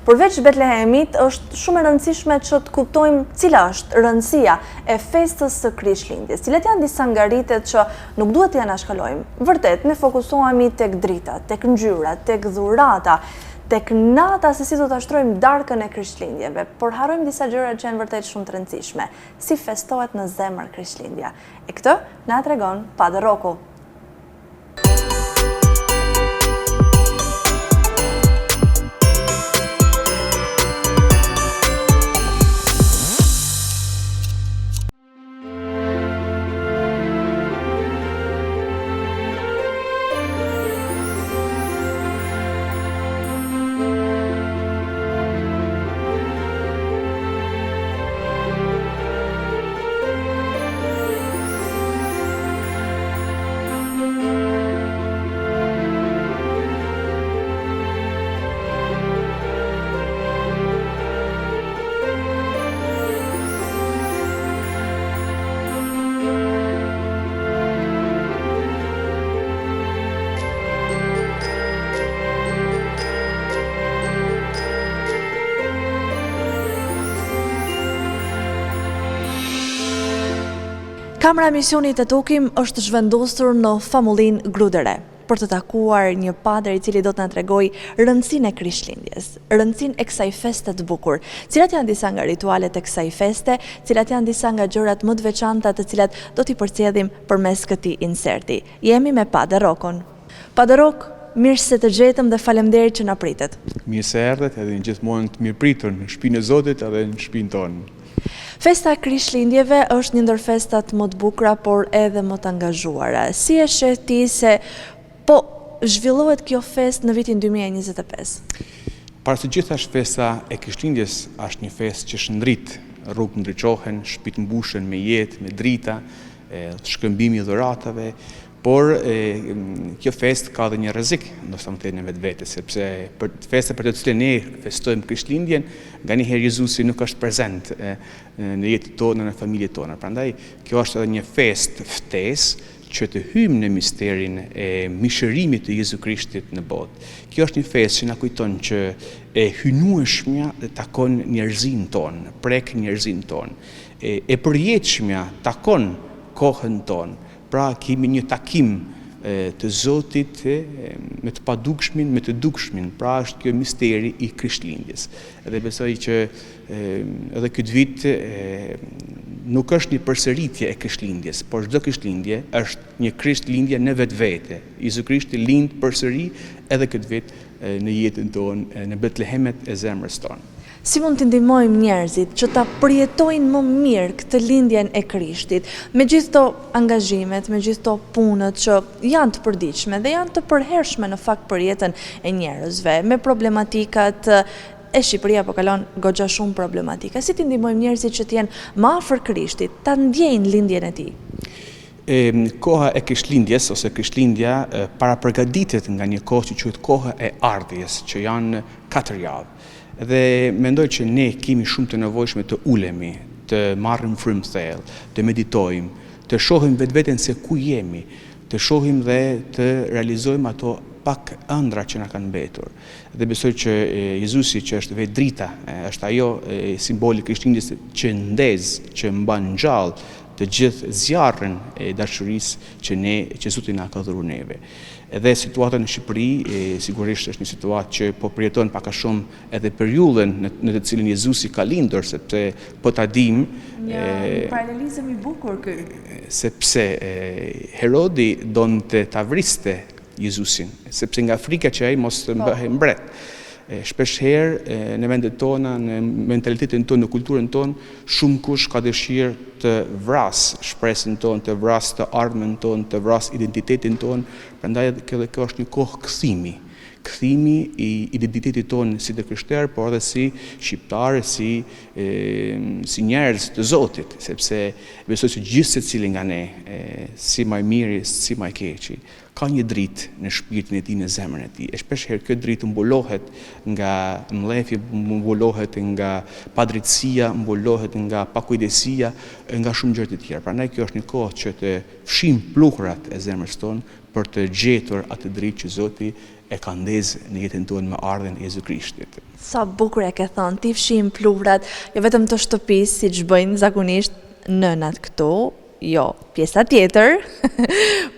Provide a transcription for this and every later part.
Përveç Betlehemit, është shumë e rëndësishme që të kuptojmë cila është rëndësia e festës së Krishtlindjes. Cilat janë disa nga ritet që nuk duhet t'i anashkalojmë. Vërtet, ne fokusohemi tek drita, tek ngjyra, tek dhurata, tek nata se si do ta shtrojmë darkën e Krishtlindjeve, por harrojmë disa gjëra që janë vërtet shumë të rëndësishme, si festohet në zemër Krishtlindja. E këtë na e tregon Padër Rroku. Kamera e emisionit Etokim është zhvendosur në famullinë Grudëre për të takuar një padër i cili do të na tregojë rëndësinë e Krishtlindjes, rëndësinë e kësaj feste të bukur. Cilat janë disa nga ritualet e kësaj feste, cilat janë disa nga gjërat më të veçanta të cilat do t'i përcjellim përmes këtij inserti. Jemi me Padër Rrokun. Padër Rrok, mirë se të gjetëm dhe faleminderit që na pritët. Mirë se erdhët edhe jeni gjithmonë të mirëpritur në shpinë e Zotit edhe në shpinë tonë. Festa e Krishtlindjeve është një ndër festat më të bukura, por edhe më të angazhuara. Si e sheh ti se po zhvillohet kjo festë në vitin 2025? Para së gjithash festa e Krishtlindjes është një festë që shndrit, rrugët ndriçohen, shpitë mbushen me jetë, me drita, shkëmbimi i dhuratave, por kjo festë ka dhe një rrezik, ndoshta më thënë në vetvete, sepse për festa për të cilën ne festojmë Krishtlindjen, nganjëherë Jezusi nuk është prezent në jetën tonë, në familjet tona. Prandaj kjo është edhe një festë ftesë që të hyjmë në misterin e mishërimit të Jezu Krishtit në botë. Kjo është një festë që na kujton që e hyjnueshmja takon njerëzinë tonë, prek njerëzinë tonë. E përjetshmja takon kohën tonë. Pra kemi një takim të Zotit me të padukshmin, me të dukshmin. Pra është kjo misteri i Krishtlindjes. Edhe besoj që edhe këtë vit nuk është një përsëritje e Krishtlindjes, por çdo Krishtlindje është një Krishtlindje në vetvete. Jezu Krishti lind përsëri edhe këtë vit në jetën tonë, në Betlehemet e zemrës tonë. Si mund t'i ndihmojmë njerëzit që ta përjetojnë më mirë këtë lindjen e Krishtit, me gjithë këto angazhimet, me gjithë këto punët që janë të përditshme dhe janë të përhershme në fakt për jetën e njerëzve, me problematikat e Shqipëria po kalon goxha shumë problematika. Si t'i ndihmojmë njerëzit që të jenë më afër Krishtit, ta ndjejnë lindjen e tij? Koha e Krishtlindjes ose Krishtlindja parapërgatitet nga një kohë që quhet koha e ardhjes, që janë katër javë. Dhe mendoj që ne kemi shumë të nevojshme të ulemi, të marrim frymë thellë, të meditojmë, të shohim vetveten se ku jemi, të shohim dhe të realizojmë ato pak ëndrra që na kanë mbetur. Dhe besoj që Jezusi që është vetë drita, është ajo simboli i Krishtlindjes që ndez, që mban gjallë të gjithë zjarrin e dashurisë që ne që Zoti na ka dhuruar neve. Edhe situata në Shqipëri sigurisht është një situatë që po përjeton pak a shumë edhe periudhën në, në të cilën Jezusi ka lindur, sepse po ta dimë një paralelizëm i bukur ky. Sepse Herodi donte ta vriste Jezusin, sepse nga frika që ai mos të po. bëhej mbret. Shpesh herë në vendet tona, në mentalitetin tonë, në kulturën tonë, shumë kush ka dëshirë të vrasë shpresën tonë, të vrasë të ardhmen tonë, të vrasë identitetin tonë, prandaj edhe kjo dhe kjo është një kohë kthimi. Kthimi i identitetit tonë si të krishterë, por edhe si shqiptarë, si si njerëz të Zotit, sepse besoj se gjithsecili nga ne, si ma i miri, si ma i keqi, Ka një dritë në shpirtin e tij, në zemrën e tij. E shpeshherë kjo dritë mbulohet nga mllefi, mbulohet nga padrejtësia, mbulohet nga pakujdesia, nga shumë gjëra të tjera. Prandaj kjo është një kohë që të fshijmë pluhurat e zemrës tonë për të gjetur atë dritë që Zoti e ka ndezë në jetën tonë me ardhjen e Jezu Krishtit. Sa bukur e ke thënë, t'i fshijmë pluhrat, jo vetëm të shtëpisë, siç bëjnë zakonisht nënat këtu, jo pjesa tjetër,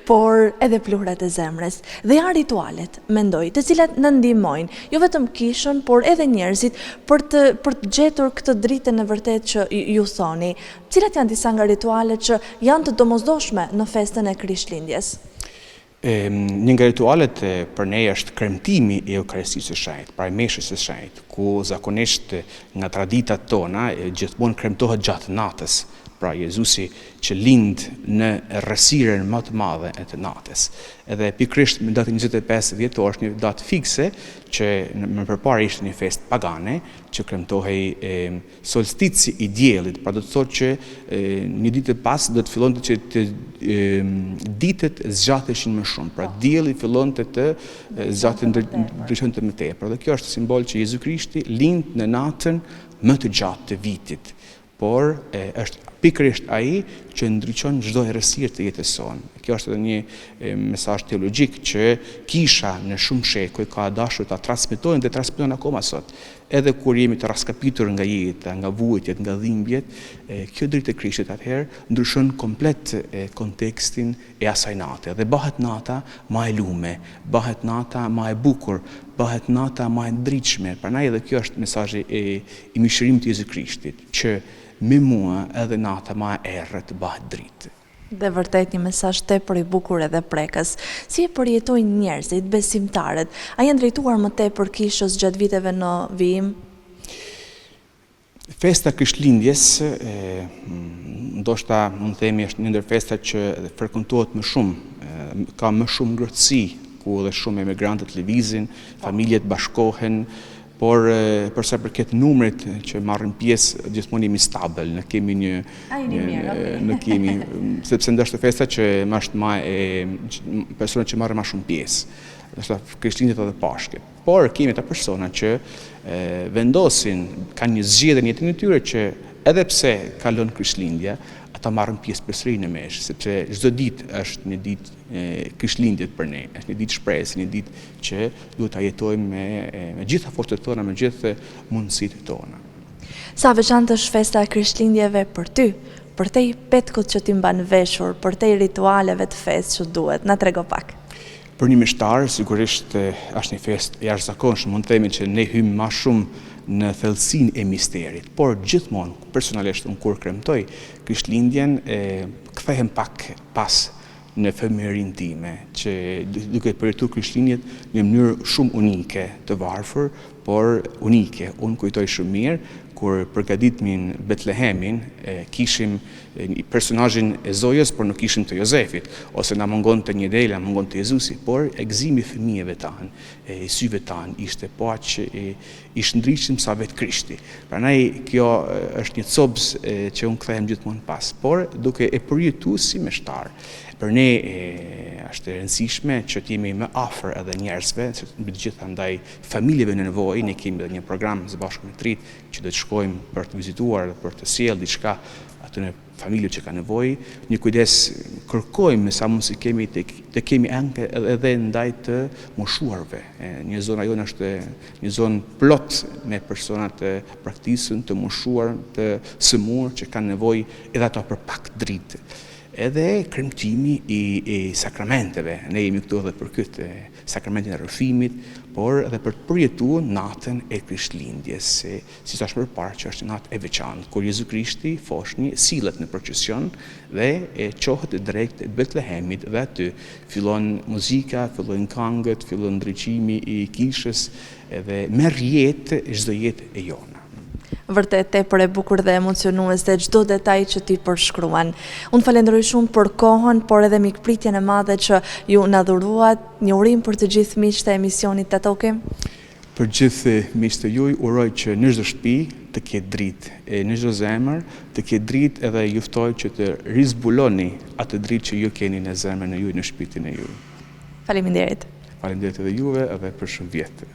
por edhe pluhrat e zemrës. Dhe janë ritualet, mendoj, të cilat na ndihmojnë, jo vetëm kishën, por edhe njerëzit për të për të gjetur këtë dritën e vërtetë që ju thoni. Cilat janë disa nga ritualet që janë të domosdoshme në festën e Krishtlindjes? Një nga ritualet për ne është kremtimi i Eukaristisë së Shenjtë, pra i Meshës së Shenjtë, ku zakonisht nga traditat tona gjithmonë kremtohet gjatë natës, pra Jezusi që lind në errësirën më të madhe të natës. Edhe pikërisht në datën 25 dhjetor është një datë fikse që më përpara ishte një festë pagane që kremtohej Solstici i diellit, pra do të thotë që një ditë pas do të fillonte që të ditët zgjateshin më shumë. Pra dielli fillonte të zgjatej ndriçonte më tepër. Dhe kjo është simbol që Jezu Krishti lind në natën më të gjatë të vitit. Por e, është pikërisht ai që ndriçon çdo errësirë të jetës sonë. Kjo është edhe një mesazh teologjik që kisha në shumë shekuj ka dashur ta transmetojnë dhe transmeton akoma sot. Edhe kur jemi të rraskapitur nga jeta, nga vuajtjet, nga dhimbjet, kjo dritë e Krishtit atëherë ndryshon komplet kontekstin e asaj nate dhe bahet nata ma e lume, bahet nata ma e bukur, bahet nata ma e ndritshme. Prandaj edhe kjo është mesazhi i mishërimit të Jezu Krishtit, që me mua edhe nata ma e errët bahet dritë. Dhe vërtet një mesazh tepër i bukur edhe prekës. Si e përjetojnë njerëzit, besimtarët? A janë drejtuar më tepër kishës gjatë viteve në vijim? Festa e Krishtlindjes, ndoshta mund të themi është një ndër festat që frekuentohet më shumë, ka më shumë ngrohtësi, ku edhe shumë emigrantët lëvizin, familjet bashkohen, Por për sa i përket numrit që marrin pjesë, gjithmonë jemi stabil, ne kemi një ne kemi sepse ndoshta festa që më është më e persona që marrin më shumë pjesë. Ndoshta Krishtlindjet edhe Pashkët. Por kemi ata persona që vendosin, kanë një zgjedhje në jetën e tyre që edhe pse kalon Krishtlindja, ata marrin pjesë përsëri në meshë, sepse çdo ditë është një ditë Krishtlindjet për ne, është një ditë shpresë, një ditë që duhet ta jetojmë me me gjitha forcat tona, me gjithë mundësitë tona. Sa e veçantë është festa e Krishtlindjeve për ty, përtej petkut që ti mban veshur, përtej ritualeve të fesë që duhet, na trego pak. Për një meshtar, sigurisht është një festë e jashtëzakonshme, mund të themi që ne hyjmë ma shumë në thellësinë e misterit, por gjithmonë, personalisht unë kur kremtoj Krishtlindjen, kthehem pak pas në fëmijërinë time, që duke përjetuar Krishtlindjet në mënyrë shumë unike, të varfër, por unike. Unë kujtoj shumë mirë kur përgatitnim Betlehemin, kishim personazhin e Zojës, por nuk kishim të Jozefit, ose na mungonte një dele, na mungonte Jezusi, por gëzimi i fëmijëve tanë, i syve tanë ishte po aq i shndritshëm sa vetë Krishti. Prandaj kjo është një copëz që unë kthehem gjithmonë pas, por duke e përjetu si meshtar. Për ne është e rëndësishme që të jemi më afër edhe njerëzve, se mbi të gjitha ndaj familjeve në nevojë, ne kemi edhe një program së bashku me të rinjtë që do të shkojmë për të vizituar dhe për të sjellë diçka atyre familjeve që kanë nevojë, një kujdes kërkojmë me sa mundësi kemi të, të kemi anke edhe ndaj të moshuarve. Një zona jonë është një zonë plot me persona të braktisur, të moshuar, të sëmurë që kanë nevojë edhe ato për pak dritë. Edhe kremtimi i, i sakramenteve. Ne jemi këtu edhe për këtë sakramentin e rrëfimit, por edhe për të përjetuar natën e Krishtlindjes. Si thashë më parë që është një natë e veçantë, kur Jezu Krishti, foshnjë, sillet në procesion dhe e çohet drejt Betlehemit dhe aty fillon muzika, fillojnë kangët, fillon ndriçimi i kishës dhe merr jetë çdo jetë e jona. Vërtet tepër e bukur dhe emocionuese çdo detaj që ti përshkruan. Unë falenderoj shumë për kohën, por edhe mikpritjen e madhe që ju na dhuruat. Një urim për të gjithë miqtë e emisionit Tatoki. Për gjithë miqtë e juj uroj që në çdo shtëpi të ketë dritë e në çdo zemër të ketë dritë edhe ju ftoj që të rizbuloni atë dritë që ju keni në zemrën e juj në shpirtin e juj. Faleminderit. Faleminderit edhe juve edhe për shumë vjet.